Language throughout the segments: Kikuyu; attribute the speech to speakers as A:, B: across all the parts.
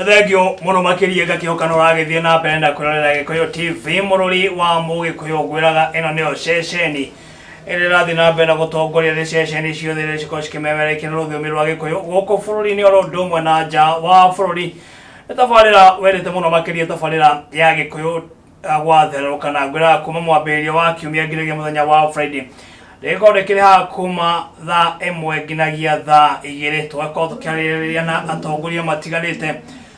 A: Thengio mũno makĩria ngakĩhoka nĩ ũragĩthiĩ na mbere na kwĩrorera Gĩkũyũ TV mũrũri wa Mũgĩkũyũ. Ngwĩraga ĩno nĩyo ceceni ĩrĩa ĩrathiĩ na mbere na gũtongoria thĩ ceceni ciothe iria cikoragwo cikĩmemerekia na rũthiomi rwa Gĩkũyũ gũkũ bũrũri-inĩ oro ũndũ ũmwe na nja wa bũrũri. Nĩ tabarĩra wendete mũno makĩria, tabarĩra ya Gĩkũyũ gwatherũka, na ngwĩraga kuma mwambĩrĩrio wa kiumia nginyagia mũthenya wa Friday rĩgĩkorwo rĩkĩrĩ haha kuma thaa 1 nginyagia thaa 2, tũgakorwo tũkĩarĩrĩria na atongoria matiganĩte,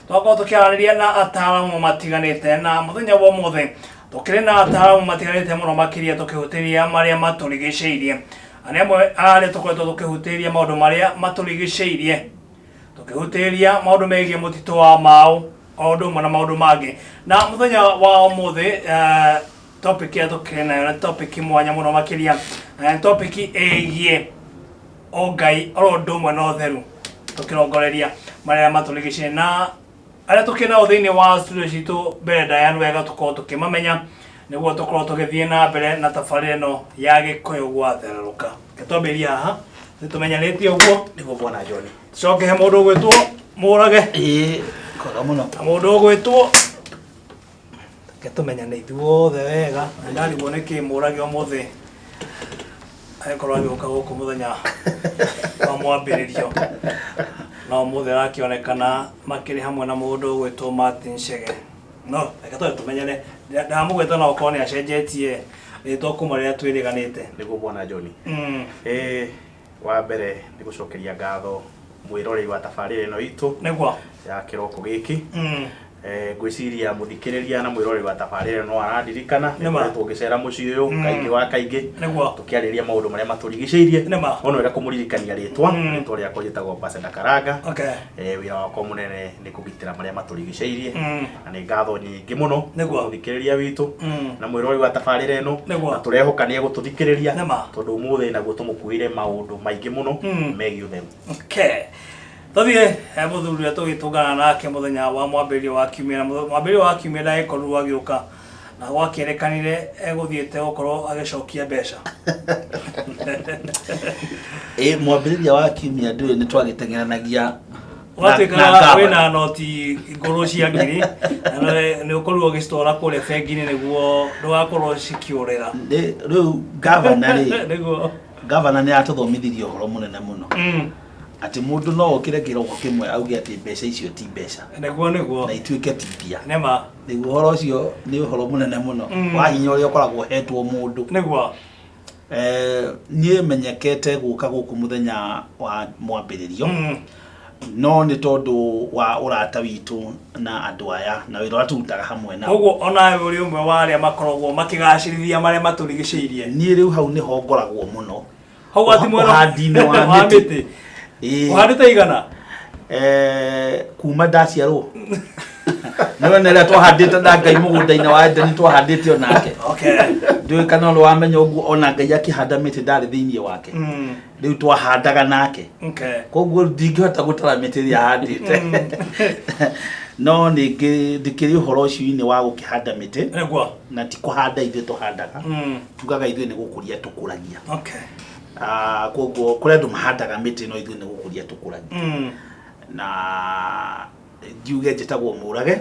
A: tũgakorwo tũkĩaranĩria na ataaramu matiganĩte. Na mũthenya wa ũmũthĩ tũkĩrĩ na ataaramu matiganĩte mũno makĩria, tũkĩhutĩria marĩa matũrigicĩirie. Na nĩ amwe a arĩa tũkoretwo tũkĩhutĩria maũndũ marĩa matũrigicĩirie, tũkĩhutĩria maũndũ megiĩ mũtitũ wa Mau o ũndũ ũmwe na maũndũ mangĩ. Na mũthenya wa ũmũthĩ topic ĩrĩa tũkĩrĩ nayo nĩ topic mwanya mũno makĩria, na nĩ topic ĩgiĩ ũngai oro ũndũ ũmwe na ũtheru, tũkĩrongoreria marĩa matũrigicĩirie. Na arĩa tũkĩrĩ nao thĩinĩ wa studio citũ mbere ndaya, nĩ wega tũkorwo tũkĩmamenya nĩguo tũkorwo tũgĩthiĩ na mbere na tabarĩra ĩno ya Gĩkũyũ gwatherũka. Reke twambĩrĩrie haha, nĩtũmenyanĩte ũguo.
B: Nĩguo, bwana John.
A: Coke he mũndũ ũgwĩtwo Mũrage.
B: Ĩĩ, kwega mũno.
A: Na mũndũ ũgwĩtwo, reke tũmenyane ithuothe wega, na ndarigwo nĩkĩ Mũrage ũmũthĩ agĩkorwo agĩũka gũkũ mũthenya wa mwambĩrĩrio, na ũmũthĩ arakĩonekana makĩrĩ hamwe na mũndũ ũgwĩtwo Martin Chege. No reke twambe tũmenyane, ndamũgweta no okorwo nĩ acenjetie rĩtwa kuma rĩrĩa twĩrĩganĩte.
B: Nĩguo, bwana John. Wa mbere nĩ gũcokeria ngatho mwĩroreri wa tabarĩra ĩno itũ ya kĩroko gĩkĩ. Ngwĩciria mũthikĩrĩria na mwĩroreri wa tabarĩra ĩno no arandirikana. Nĩ ngoretwo ngĩcera mũciĩ ũyũ kaingĩ wa kaingĩ, tũkĩarĩrĩria maũndũ marĩa matũrigicĩirie. No nĩ wega kũmũririkania rĩtwa. Rĩtwa rĩakwa rĩtagwo Ambassador Karanga. Wĩra wakwa mũnene nĩ kũgitĩra marĩa matũrigicĩirie. Na nĩ ngatho nyingĩ mũno mũthikĩrĩria witũ na mwĩroreri wa tabarĩra ĩno. Na tũrehoka nĩ egũtũthikĩrĩria, tondũ ũmũthĩ naguo tũmũkuĩire maũndũ maingĩ mũno megiĩ ũtheru.
A: Okay. Tũthiĩ he mũthuri ũrĩa tũgĩtũngana nake mũthenya wa mwambĩrĩrio wa kiumia. Na mwambĩrĩrio wa kiumia ndagĩkorirwo agĩũka, na gwakĩrĩkanire egũthiĩte gũkorwo agĩcokia mbeca.
C: Ĩ, mwambĩrĩria wa kiumia ndũĩ nĩ twagĩteng'eranagia
A: Ũgatuĩka
C: na ngavana.
A: wĩna noti ngũrũ cia ngiri, na nĩ ũkorirwo ũgĩcitwara kũrĩa bengi-inĩ nĩguo ndũgakorwo cikĩũrĩra.
C: Rĩu gavana rĩ, gavana nĩ atũthomithirie ũhoro mũnene mũno, atĩ mũndũ no okĩre kĩroko kĩmwe auge atĩ mbeca icio ti mbeca,
A: nĩguo nĩguo
C: na ituĩke ti mbia. Rĩu ũhoro ũcio nĩ ũhoro mũnene mũno wa hinya ũrĩa ũkoragwo ũhetwo mũndũ. Niĩ menyekete gũka gũkũ mũthenya wa mwambĩrĩrio, no nĩ tondũ wa ũrata witũ na andũ aya na wĩra ũrĩa tũrutaga hamwe nao.
A: Koguo onawe ũrĩ ũmwe wa arĩa makoragwo makĩgacĩrithia marĩa matũrigicĩirie.
C: Niĩ rĩu hau nĩho ngoragwo mũno.
A: Hau ati mwena
C: ũhandi-inĩ wa
A: wa
C: mĩtĩ.
A: Mĩtĩ.
C: Ĩĩ.
A: Ũhandĩte igana?
C: Kuma ndaciarwo nĩwe na ĩrĩa twahandĩte na Ngai mũgũnda-inĩ wa Edeni, twahandĩte onake. Ndiũĩ kana ũrĩ wamenya ũguo, ona Ngai akĩhanda mĩtĩ ndarĩ thĩinĩ wake. Rĩu twahandaga nake. Koguo ndingĩhota gũtara mĩtĩ ĩrĩa handĩte, no nĩ ndĩkĩrĩ ũhoro ũcio-inĩ wa gũkĩhanda mĩtĩ. Na ti kũhanda ithuĩ tũhandaga, tugaga ithuĩ nĩ gũkũria tũkũragia. Ah, koguo kũrĩ andũ mahandaga mĩtĩ, no ithuĩ nĩ gũkũria tũkũragia. Na ngiuge njĩtagwo Mũrage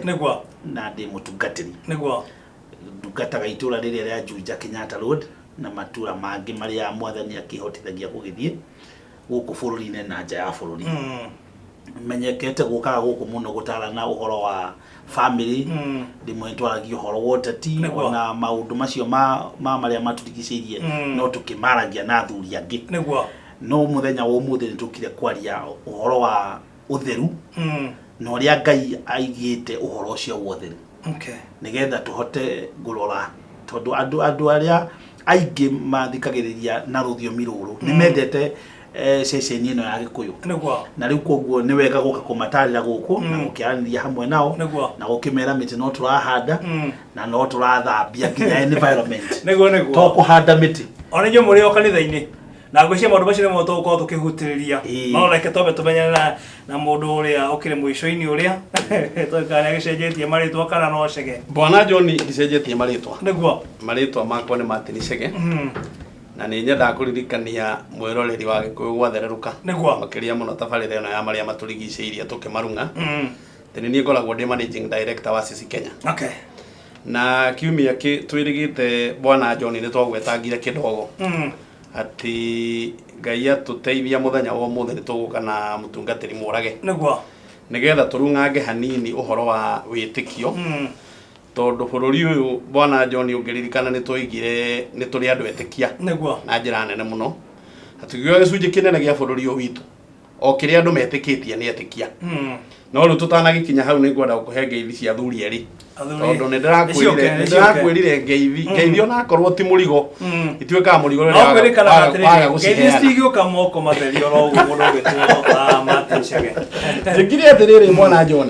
C: na ndĩ mũtungatĩri. Ndungataga itũra rĩrĩa rĩa Juja, Kenyatta Road, na matũra mangĩ marĩa Mwathani akĩhotithagia gũgĩthiĩ gũkũ bũrũri-inĩ na nja ya bũrũri. Menyekete gũkaga gũkũ mũno gũtarana ũhoro wa family. Rĩmwe twaragia ũhoro wa ũteti, ona maũndũ macio ma marĩa matũrigicĩirie, no tũkĩmaragia na athuri angĩ. No mũthenya wa ũmũthĩ nĩ tũkire kwaria ũhoro wa ũtheru na ũrĩa Ngai aigĩte ũhoro ũcio wa ũtheru, nĩgetha tũhote kũrora, tondũ andũ arĩa aingĩ mathikagĩrĩria na rũthiomi rũrũ nĩ mendete ceceni ĩno ya Gĩkũyũ. Na rĩu koguo nĩ wega gũka kũmatarĩra gũkũ na gũkĩaranĩria hamwe nao na gũkĩmera mĩtĩ no tũrahanda na no tũrathambia nginya environment,
A: nĩguo nĩguo
C: to kũhanda mĩtĩ.
A: Ona inyuĩ mũrĩ o kanitha-inĩ, na ngwĩciria maũndũ macio nĩmo tũgũkorwo tũkĩhutĩrĩria. No reke twambe tũmenyane na mũndũ ũrĩa ũkĩrĩ mũico-inĩ ũrĩa tũĩ kana nĩagĩcenjetie marĩtwa kana no Chege.
D: Bwana John, ndicenjetie marĩtwa. Marĩtwa makwa nĩ Martin Chege. Na nĩ nyendaga kũririkania mwĩroreri wa Gĩkũyũ gwathererũka, makĩria mũno tabarĩra ĩno ya marĩa matũrigicĩirie tũkĩmarung'a. Atĩ nĩ niĩ ngoragwo ndĩ managing director wa Sisi Kenya.
A: Okay.
D: Na kiumia kĩ twĩrĩgĩte bwana John nĩ twagwetangire kĩdogo. Atĩ Ngai atũteithia mũthenya wa ũmũthĩ nĩ tũgũka na mũtungatĩri Mũrage.
A: Nĩguo.
D: Nĩgetha tũrung'ange hanini ũhoro wa wĩtĩkio. Tondũ bũrũri ũyũ bwana John ũngĩririkana nĩ twoigire nĩ tũrĩ andũ etĩkia.
A: Nĩguo.
D: Na njĩra nene mũno. Na tũkiuga gĩcunjĩ kĩnene gĩa bũrũri ũyũ witũ o kĩrĩa andũ metĩkĩtie nĩ etĩkia. No rĩu tũtanagĩkinya hau nĩ ngwenda gũkũhe ngeithi cia athuri erĩ.
A: Athuri.
D: Tondũ nĩ
A: Nĩciũke,
D: ndĩrakwĩrire nĩ
A: nĩciũke.
D: ndĩrakwĩrire ngeithi ngeithi onakorwo ti mũrigo ituĩkaga mũrigo
A: No
D: rĩrĩa waga-
A: kwĩrĩkanaga
D: waga
A: atĩrĩrĩ,
D: waga
A: ngeithi
D: gũciheana.
A: citigĩũka moko matheri oro ũguo mũndũ ũgwĩtwo Martin Chege.
D: Njĩkire atĩrĩrĩ mwana John.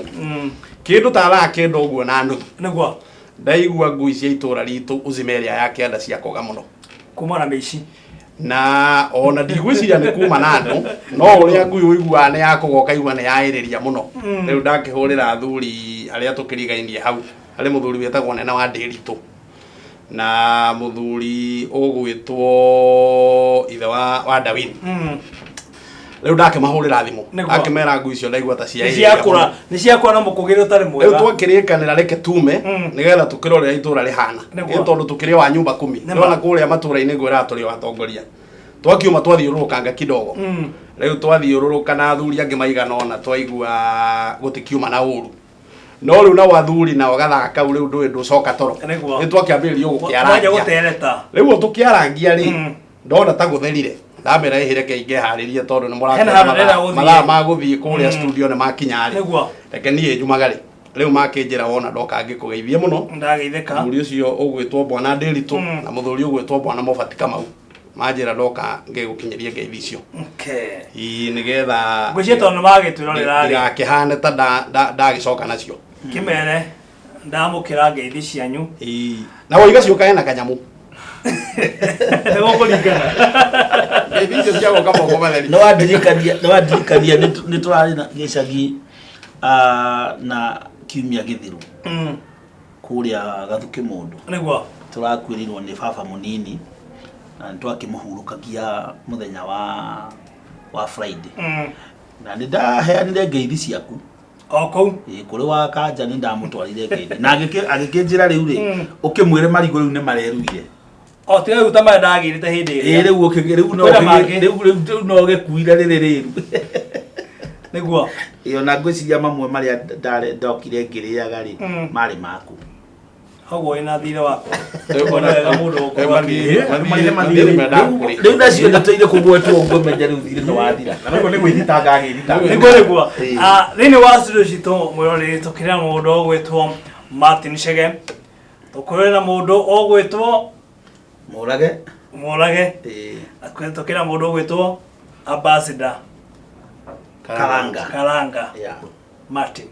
D: Kĩndũ ta thaa kenda ũguo na nuthu.
A: Nĩguo.
D: Ndaigua ngui cia itũra ritũ uzima ĩrĩa ya kĩanda ciakoga mũno.
A: Kuma na mĩici.
D: Na ona ndigwĩciria nĩ kuma na andũ no ũrĩa ngui ũiguaga nĩ yakũga ũkaigua nĩ yaĩrĩria mũno. Rĩu ndakĩhũrĩra athuri arĩa tũkĩrigainie hau harĩ mũthuri wĩtagwo Nene wa Ndĩritũ na mũthuri ũgwĩtwo ithe wa, wa Dawini. Rĩu ndakĩmahũrĩra thimũ
A: Nĩguo.
D: ndakĩmera ngui icio ndaigua ta
A: Nĩ
D: ciaĩrĩria
A: ciakũra
D: mũno.
A: nĩ ciakũra na mũkũgĩre ũtarĩ
D: Rĩu
A: mwega.
D: twakĩrĩkanĩra reke tume nĩgetha tũkĩrorera itũra rĩhana.
A: Nĩguo.
D: Ĩ tondũ tũkĩrĩ wa nyumba kumi.
A: Nĩma.
D: Nĩwona kũrĩa matũra-inĩ ngwĩraga tũrĩ o atongoria. Twakiuma twathiũrũrũkanga kidogo. Rĩu twathiũrũrũka na athuri angĩ maigana ũna twaigua gũtikiuma na ũru. No rĩu nao athuri nao gathaa kau rĩu ndũĩ ndũcoka toro.
A: Nĩguo.
D: Nĩ twakĩambĩrĩria
A: Mwanjia
D: gũkĩarangia.
A: gũtereta.
D: Rĩu o tũkĩarangia rĩ ndona ta gũtherire ndamera ĩhĩ reke ingĩharĩrie tondũ nĩ
A: Hena handũ ndĩrenda
D: mũrakĩona
A: gũthiĩ.
D: mathaa ma gũthiĩ kũrĩa studio nĩ makinya rĩ
A: Nĩguo.
D: reke niĩ njumagare rĩu makĩnjĩra wona ndoka ngĩkũgeithie mũno
A: Ndageithĩka.
D: mũthuri ũcio ũgwĩtwo bwana Ndĩritũ na mũthuri ũgwĩtwo bwana Mobati Kamau manjĩra ndoka ngĩgũkinyĩrie ngeithi icio.
A: Okay.
D: Ii nĩgetha
A: Ngwĩciria tondũ nĩ magĩtwĩrorera rĩ.
D: ndigakĩhane ta ndagĩcoka nacio.
A: Kĩmere ndamũkĩra ngeithi cianyu.
D: Ii na woiga ciũka hena kanyamũ.
A: Nĩguo kũringana.
D: Ngeithi icio cia gũka moko matheri.
C: Nĩ wandirikania nĩ wandirikania nĩ tũrarĩ na gĩcagi na kiumia gĩthiru kũrĩa Gathukĩ mũndũ.
A: Nĩguo.
C: Tũrakuĩrĩirwo nĩ baba mũnini na nĩ twakĩmũhurũkagia mũthenya wa wa Friday. Na nĩ ndaheanire ngeithi ciaku.
A: O kũu.
C: Ĩĩ kũrĩ wa kanja nĩ ndamũtwarire ngeithi. Na agĩkĩnjĩra rĩu rĩ ũkĩmwĩre marigũ rĩu nĩ mareruire.
A: O tiga rĩu ta marĩa ndagĩrĩte hĩndĩ
C: ĩrĩa. Ĩĩ rĩu ũkĩgĩ rĩu no
A: Kwĩna mangĩ.
C: rĩu rĩu rĩu no gĩkuire rĩrĩ rĩru.
A: Nĩguo.
C: Ĩĩ ona ngwĩciria mamwe marĩa ndarĩ ndokire ngĩrĩaga rĩ marĩ maku.
A: Koguo wĩna thirĩ wakwa. Ũguo nĩ wega mũndũ gũkorwo
C: Rĩu nacio ndeto kũgwetwo ngũmenya rĩu thirĩ nĩ wathira.
B: Na rĩu nĩ gwĩthitanga agĩthitanga.
A: Nĩguo nĩguo. Thĩinĩ wa studio citũ mwĩroreri tũkĩrĩ na mũndũ ũgwĩtwo Martin Chege. Tũkĩrĩ na mũndũ ũgwĩtwo
C: Mũrage.
A: Mũrage.
C: Ĩĩ.
A: Tũkĩrĩ na mũndũ ũgwĩtwo Ambassador
C: Karanga.
A: Karanga.
C: Yeah.
A: Martin.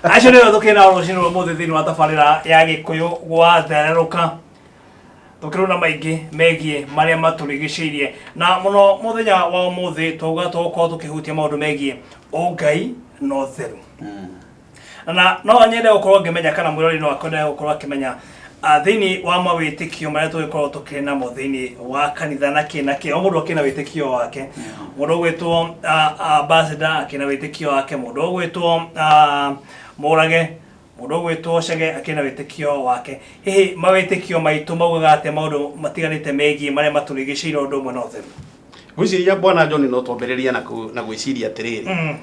A: Acio nĩo tũkĩrĩ nao rũcinĩ rwa ũmũthĩ thĩinĩ wa tabarĩra ya Gĩkũyũ gwathererũka. Tũkĩrĩ na maingĩ megiĩ marĩa matũrigicĩirie na mũno mũthenya wa ũmũthĩ twauga tũgũkorwo tũkĩhutia maũndũ megiĩ ũngai na ũtheru. Na no nyende gũkorwo ngĩmenya kana mwĩrori no akwende gũkorwo akĩmenya thĩinĩ wa mawĩtĩkio marĩa tũgĩkorwo tũkĩrĩ namo thĩinĩ wa kanitha na kĩ na kĩ o mũndũ akĩna wĩtĩkio wake mũndũ ũgwĩtwo ambassador akĩna wĩtĩkio wake mũndũ ũgwĩtwo Mũrage mũndũ ũgwĩtwo Chege akĩna wĩtĩkio wake hihi mawĩtĩkio maitũ maugaga atĩa maũndũ matiganĩte megiĩ marĩa matũrigicĩirie ũndũ ũmwe na ũtheru.
D: Ngwĩciria bwana John no twambĩrĩrie na gwĩciria atĩrĩrĩ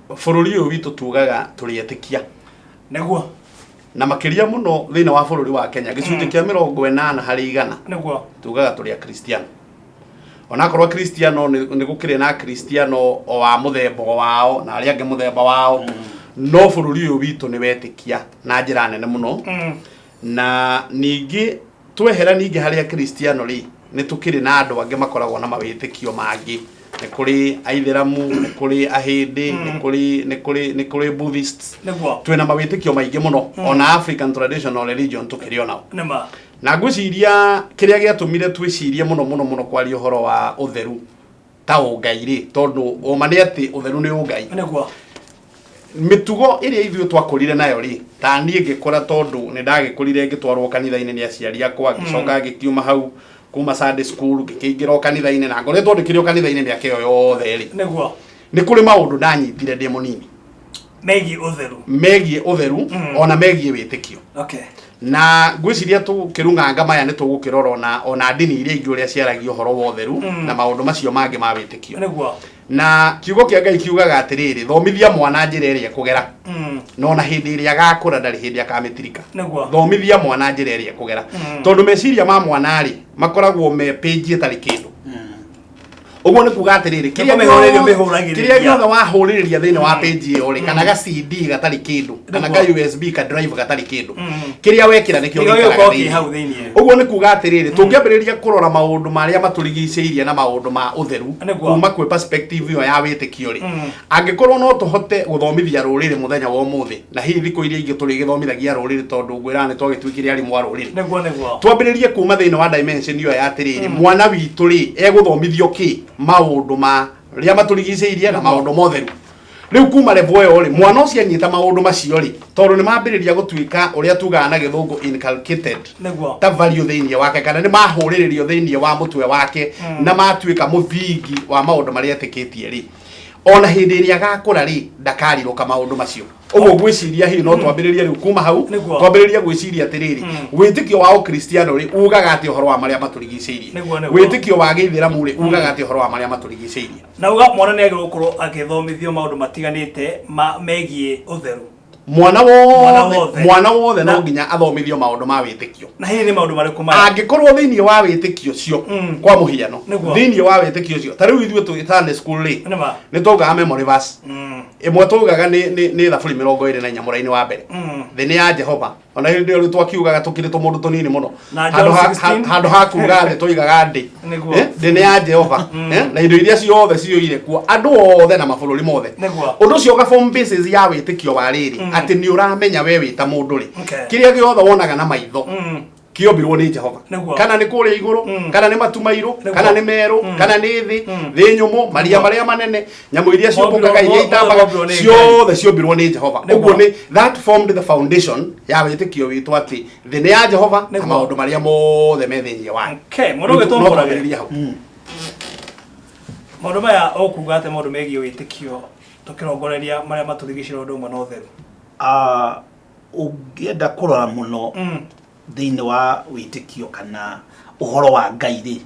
D: bũrũri ũyũ witũ tugaga tũrĩ etĩkia.
A: Nĩguo.
D: Na makĩria mũno thĩinĩ wa bũrũri wa Kenya gĩcunjĩ kĩa 80 harĩ igana.
A: Nĩguo.
D: Tugaga tũrĩ akristiano. Onakorwo akristiano nĩ gũkĩrĩ na akristiano o wa mũthemba wao na arĩa angĩ mũthemba wao no bũrũri ũyũ witũ nĩ wetĩkia na njĩra nene mũno. Na ningĩ twehera ningĩ harĩ akristiano rĩ nĩ tũkĩrĩ na andũ angĩ makoragwo na mawĩtĩkio mangĩ. Nĩ kũrĩ aithĩramu, nĩ kũrĩ ahĩndĩ, nĩ kũrĩ nĩ kũrĩ nĩ kũrĩ Buddhists.
A: Nĩguo.
D: Twĩna mawĩtĩkio maingĩ mũno ona African traditional religion tũkĩrĩ onao.
A: Nĩma.
D: Na ngwĩciria kĩrĩa gĩatũmire twĩcirie mũno mũno mũno kwaria ũhoro wa ũtheru ta ũngai rĩ tondũ ũma nĩ atĩ ũtheru nĩ ũngai.
A: Nĩguo.
D: Mĩtugo ĩrĩa ithuĩ twakũrire nayo rĩ ta niĩ ngĩkũra tondũ nĩ ndagĩkũrire ngĩtwarwo kanitha-inĩ nĩ aciari akwa ngĩcoka ngĩkiuma hau kuma Sunday school ngĩkĩingĩra o kanitha-inĩ na ngoretwo ndĩkĩrĩ o kanitha-inĩ mĩaka ĩyo yothe rĩ.
A: Nĩguo.
D: Nĩ kũrĩ maũndũ ndanyitire ndĩ mũnini
A: Megiĩ ũtheru.
D: Megiĩ ũtheru ona megiĩ wĩtĩkio. Na ngwĩciria tũkĩrung'anga maya nĩ tũgũkĩrora ona ndini iria ingĩ ũrĩa ciaragia ũhoro wa ũtheru na maũndũ macio mangĩ ma wĩtĩkio. Na kiugo kĩa Ngai kiugaga atĩrĩrĩ, thomithia mwana njĩra ĩrĩa ekũgera, no na hĩndĩ ĩrĩa agakũra ndarĩ hĩndĩ akamĩtirika. Thomithia mwana njĩra ĩrĩa ekũgera, tondũ meciria ma mwana rĩ makoragwo me page ĩtarĩ kĩndũ. Ũguo nĩ kuga atĩrĩrĩ, kĩrĩa
A: Nĩkũmĩhũrĩria ũmĩhũragĩrĩria.
D: Kĩrĩa gĩothe wahũrĩrĩria thĩinĩ wa page ĩyo rĩ, kana ga CD gatarĩ kĩndũ, kana ga USB ka drive gatarĩ kĩndũ, kĩrĩa wekĩra nĩkĩo
A: Nĩkĩo
D: gĩikaraga
A: gĩgũkorwo kĩ
D: thĩinĩ.
A: hau thĩinĩ.
D: Ũguo nĩ kuga atĩrĩrĩ, tũngĩambĩrĩria kũrora maũndũ marĩa matũrigicĩirie na maũndũ ma ũtheru kuma kwĩ perspective ĩyo ya wĩtĩkio rĩ, angĩkorwo no tũhote gũthomithia rũrĩrĩ mũthenya wa ũmũthĩ, na hihi thikũ iria ingĩ tũrĩgĩthomithagia rũrĩrĩ, tondũ ngwĩraga nĩ twagĩtuĩkire arimũ a rũrĩrĩ.
A: Nĩguo nĩguo.
D: Twambĩrĩrie kuma thĩinĩ wa dimension ĩyo ya atĩrĩrĩ, mwana witũ rĩ egũthomithio kĩ maũndũ ma rĩa matũrigicĩirie na maũndũ ma ũtheru. Rĩu kuma level ĩyo rĩ, mwana ũcio anyita maũndũ macio rĩ, tondũ nĩ mambĩrĩria gũtuĩka ũrĩa tugaga na Gĩthũngũ inculcated ta value thĩinĩ wake, kana nĩ mahũrĩrĩrio thĩinĩ wa mũtwe wake na matuĩka mũthingi wa maũndũ marĩa etĩkĩtie rĩ, ona hĩndĩ ĩrĩa agakũra rĩ, ndakarirũka maũndũ macio. Ũguo ngwĩciria hihi no twambĩrĩrie rĩu kuma hau, twambĩrĩrie gwĩciria atĩrĩrĩ, wĩtĩkio wa Ũkristiano rĩ ugaga atĩ ũhoro wa marĩa matũrigicĩirie?
A: Nĩguo, nĩguo.
D: Wĩtĩkio wa Gĩithĩramu rĩ ugaga atĩ ũhoro wa marĩa matũrigicĩirie?
A: Na uga mwana nĩ agĩrĩirwo gũkorwo agĩthomithio maũndũ matiganĩte ma megiĩ ũtheru.
D: Mwana
A: Mwana
D: wothe.
A: Wothe.
D: Mwana wothe no nginya athomithio maũndũ ma wĩtĩkio.
A: Na hihi nĩ maũndũ marĩkũ maya?
D: Angĩkorwo thĩinĩ wa wĩtĩkio ũcio, kwa mũhiano, thĩinĩ wa wĩtĩkio ũcio, ta rĩu ithuĩ twĩ Sunday school rĩ, nĩ twaugaga memory verse. Ĩmwe twaugaga nĩ Thaburi 24 mũraini wa mbere, thĩ nĩ ya Jehova. Ona hĩndĩ ĩyo rĩu twakiugaga tũkĩrĩ tũmũndũ tũnini mũno.
A: Na
D: Handũ
A: John 16.
D: handũ ha kuga thĩ twoigaga ndĩ. Ndĩ nĩ ya Jehova. Na indo iria ciothe ciyũire kuo, andũ othe na mabũrũri mothe. Ũndũ ũcio ũga form basis ya wĩtĩkio wa rĩrĩ, atĩ nĩ ũramenya we wĩ ta mũndũ rĩ, kĩrĩa gĩothe wonaga na maitho kĩombirwo nĩ Jehova. Kana nĩ kũrĩa igũrũ, kana nĩ matu mairũ, kana nĩ merũ, kana nĩ thĩ, thĩ nyũmũ, maria marĩa manene, nyamũ iria ciũmbũkaga, iria itambaga,
A: Mombirwo nĩ Ngai.
D: Ciothe ciombirwo nĩ Jehova. Ũguo nĩ that formed the foundation ya wĩtĩkio witũ atĩ thĩ nĩ ya Jehova na maũndũ marĩa mothe me thĩinĩ wayo.
A: Okay, mũndũ
D: Rĩu
A: ũgĩtwo
D: no
A: Mũrage.
D: twambĩrĩrie hau.
A: Maũndũ maya ũkuga atĩ maũndũ megiĩ wĩtĩkio tũkĩrongoreria marĩa matũrigicĩirie ũndũ ũmwe na ũtheru?
C: Ah, ũngĩenda kũrora mũno thĩinĩ wa wĩtĩkio kana ũhoro wa Ngai rĩ,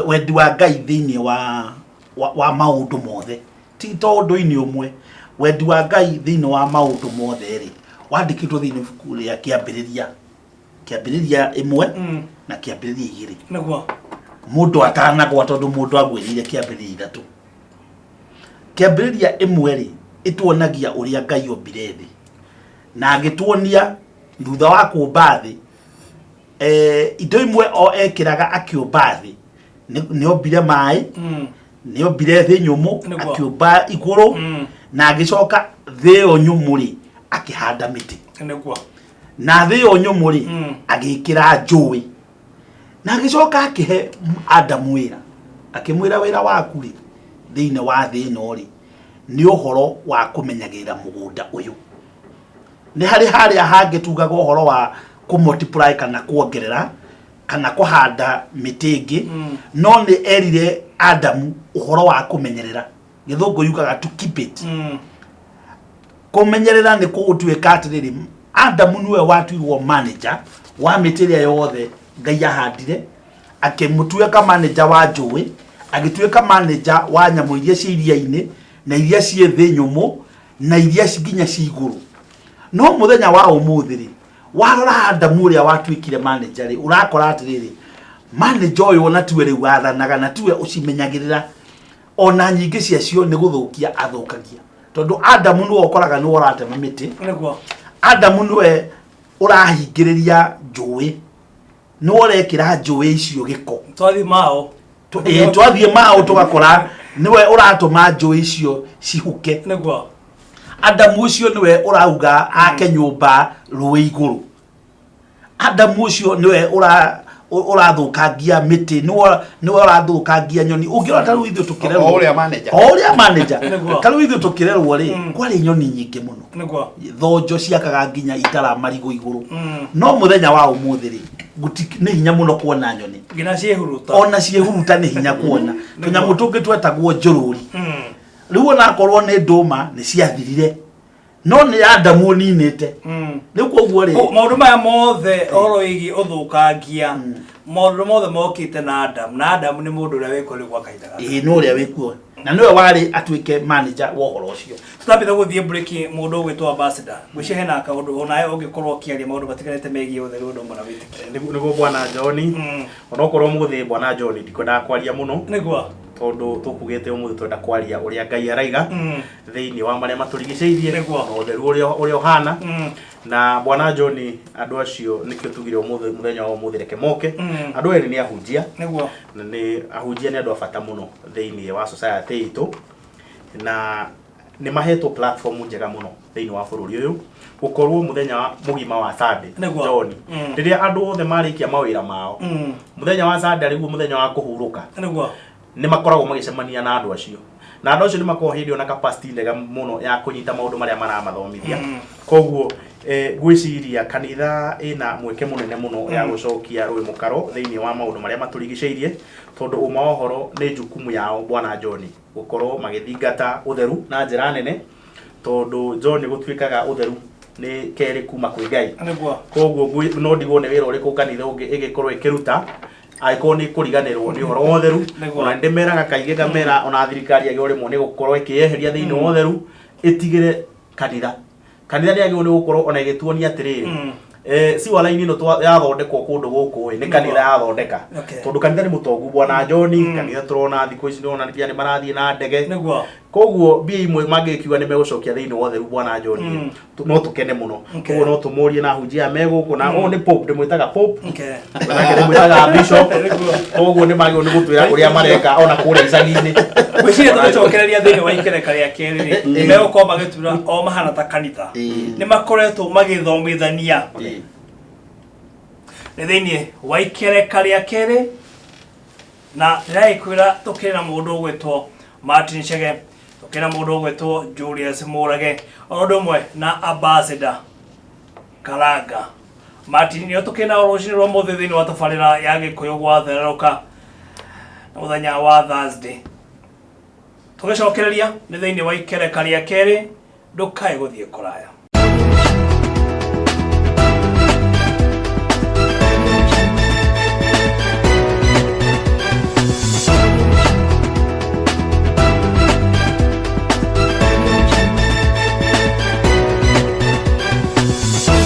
C: wendi wa Ngai thĩinĩ wa maũndũ mothe, ti to ũndũ-inĩ ũmwe, wendi wa Ngai thĩinĩ wa maũndũ mothe rĩ, wandĩkĩtwo thĩinĩ ibuku rĩa Kĩambĩrĩria, Kĩambĩrĩria 1 na Kĩambĩrĩria 2. Mũndũ atanagwa, tondũ mũndũ agwĩrĩire Kĩambĩrĩria 3. Kĩambĩrĩria 1 rĩ, ĩtuonagia ũrĩa Ngai ombire thĩ, na agĩtuonia thutha wa kũmba thĩ, indo imwe o ekĩraga akĩũmba thĩ, nĩ ombire maĩ, nĩ ombire thĩ nyũmũ, akĩũmba igũrũ, na agĩcoka thĩ ĩyo nyũmũ rĩ, akĩhanda mĩtĩ. Na thĩ ĩyo nyũmũ rĩ, agĩkĩra njũĩ, na agĩcoka akĩhe Adamu wĩra, akĩmwĩra wĩra waku rĩ thĩinĩ wa thĩ ĩno rĩ nĩ ũhoro wa kũmenyagĩrĩra mũgũnda ũyũ. Nĩ harĩ harĩa hangĩ tugaga ũhoro wa kũ multiply kana kuongerera kana kũhanda mĩtĩ ĩngĩ, no nĩ erire Adamu ũhoro wa kũmenyerera. Gĩthũngũ yugaga to keep it. Kũmenyerera nĩ gũtuĩka atĩrĩrĩ, Adamu nĩwe watuirwo manager wa mĩtĩ ĩrĩa yothe Ngai ahandire, akĩmũtuĩka manager wa njũĩ, agĩtuĩka manager wa nyamũ iria ciĩ iria-inĩ na iria ciĩ thĩ nyũmũ na iria nginya ci igũrũ. No mũthenya wa ũmũthĩ rĩ, warora Adamu ũrĩa watuĩkire manager rĩ, ũrakora atĩrĩrĩ, manager ũyũ ona tiwe rĩu wathanaga na tiwe ũcimenyagĩrĩra, ona nyingĩ ciacio nĩ gũthũkia athũkagia, tondũ Adamu nĩwe ũkoraga nĩwe ũratema mĩtĩ. Adamu nĩwe ũrahingĩrĩria njũĩ, nĩwe ũrekĩra njũĩ icio gĩko.
A: Twathiĩ mao.
C: Twathiĩ mao tũgakora nĩwe ũratũma njũĩ icio cihuke. Adamu ũcio nĩwe ũrauga ake nyũmba rũĩ igũrũ. Adamu ũcio nĩwe ũrathũkangia mĩtĩ, nĩwe ũrathũkangia nyoni. Ũngĩrora ta rĩu ithuĩ tũkĩrerwo,
D: O ũrĩa manager.
C: O ũrĩa manager. Ta rĩu ithuĩ tũkĩrerwo rĩ, kwarĩ nyoni nyingĩ mũno. Thonjo ciakaga nginya itara marigũ igũrũ. No mũthenya wa ũmũthĩ rĩ, nĩ hinya mũno kuona nyoni.
A: Nginya ciĩhuruta.
C: Ona ciĩhuruta nĩ hinya kuona. Tũnyamũ tũngĩ twetagwo njũrũri. Rĩu onakorwo nĩ ndũma nĩ ciathirire, no nĩ Adamu ũninĩte. Rĩu koguo rĩ,
A: Maũndũ maya mothe ũhoro wĩgiĩ ũthũkangia, maũndũ mothe mokĩte na Adamu, na Adamu nĩ mũndũ ũrĩa wĩkuo rĩu gwa kahinda gaka.
C: Ĩĩ, nĩ ũrĩa wĩkuo na nĩwe warĩ atuĩke manager wa ũhoro ũcio.
A: Tutambĩte gũthiĩ break, mũndũ ũgwĩtwo ambassador, ngwĩciria hena kaũndũ onawe ũngĩkorwo ũkĩaria maũndũ matiganĩte megiĩ ũtheru ũndũ ũmwe na wĩtĩkio.
B: Nĩguo bwana John. Onokorwo mũthĩ bwana John ndikwendaga kwaria mũno, tondũ tũkugĩte ũmũthĩ twenda kwaria ũrĩa Ngai araiga thĩinĩ wa marĩa matũrigicĩirie na ũtheru ũrĩa ũhana. Na bwana John, andũ acio nĩkĩo tugire ũmũthĩ, mũthenya wa ũmũthĩ reke moke. Andũ erĩ nĩ ahunjia. Na nĩ ahunjia, nĩ andũ a bata mũno thĩinĩ wa society itũ, na nĩ mahetwo platform njega mũno thĩinĩ wa bũrũri ũyũ gũkorwo mũthenya mũgima wa Sunday, John, rĩrĩa andũ othe marĩkia mawĩra mao, mũthenya wa Sunday arĩguo mũthenya wa kũhurũka, nĩ makoragwo magĩcemania na andũ acio, na andũ acio nĩ makoragwo hĩndĩ ĩyo na capacity njega mũno ya kũnyita maũndũ marĩa maramathomithia. Koguo ngwĩciria kanitha ĩna mweke mũnene mũno ya gũcokia rũĩ mũkaro thĩinĩ wa maũndũ marĩa matũrigicĩirie, tondũ ũma wa ũhoro nĩ jukumu yao, bwana John, gũkorwo magĩthingata ũtheru na njĩra nene, tondũ John gũtuĩkaga ũtheru nĩ kerĩ kuma kwĩ Ngai. Koguo no ndigwo nĩ wĩra ũrĩkũ kanitha ũngĩ ĩgĩkorwo ĩkĩruta angĩkorwo nĩ kũriganĩrwo nĩ ũhoro wa ũtheru. Ona nĩndĩmeraga kaingĩ, ngamera ona thirikari yagĩrĩirwo rĩmwe nĩ gũkorwo ĩkĩyeheria thĩinĩ wa ũtheru, ĩtigĩre kanitha. Kanitha nĩ yagĩrĩirwo nĩ gũkorwo ona ĩgĩtuonia atĩrĩrĩ, sewer line ĩno yathondekwo kũndũ gũkũ ĩ, nĩ kanitha yathondeka. Tondũ kanitha nĩ mũtongu, bwana John. Kanitha tũrona thikũ ici nĩrona nginya nĩ marathiĩ na ndege. Koguo mbia imwe mangĩkiuga nĩ megũcokia thĩinĩ wa ũtheru, bwana John, no tũkene mũno. Koguo no tũmũrie na ahunjia aya me gũkũ, na ũyũ nĩ pope, ndĩmwĩtaga pope, nake ndĩmwĩtaga bishop. Koguo nĩ magĩrĩirwo nĩ gũtwĩra ũrĩa mareka ona kũrĩa icagi-inĩ.
A: Ngwĩciria tũgĩcokereria thĩinĩ wa ikereka rĩa kerĩ rĩ, nĩ megũkorwo magĩtura o mahana ta kanitha nĩ makoretwo magĩthomithania nĩ thĩinĩ wa ikereka rĩa kerĩ, na ndĩragĩkwĩra tũkĩrĩ na mũndũ ũgwĩtwo Martin Chege, tũkĩrĩ na mũndũ ũgwĩtwo Julius Mũrage, o ũndũ ũmwe na ambassador Karanga Martin. Nĩo tũkĩrĩ nao rũcinĩ rwa mũthĩ thĩinĩ wa tabarĩra ya Gĩkũyũ gwathererũka mũthenya wa Thursday. Tũgĩcokereria nĩ thĩinĩ wa ikereka rĩa kerĩ, ndũkae gũthiĩ kũraya.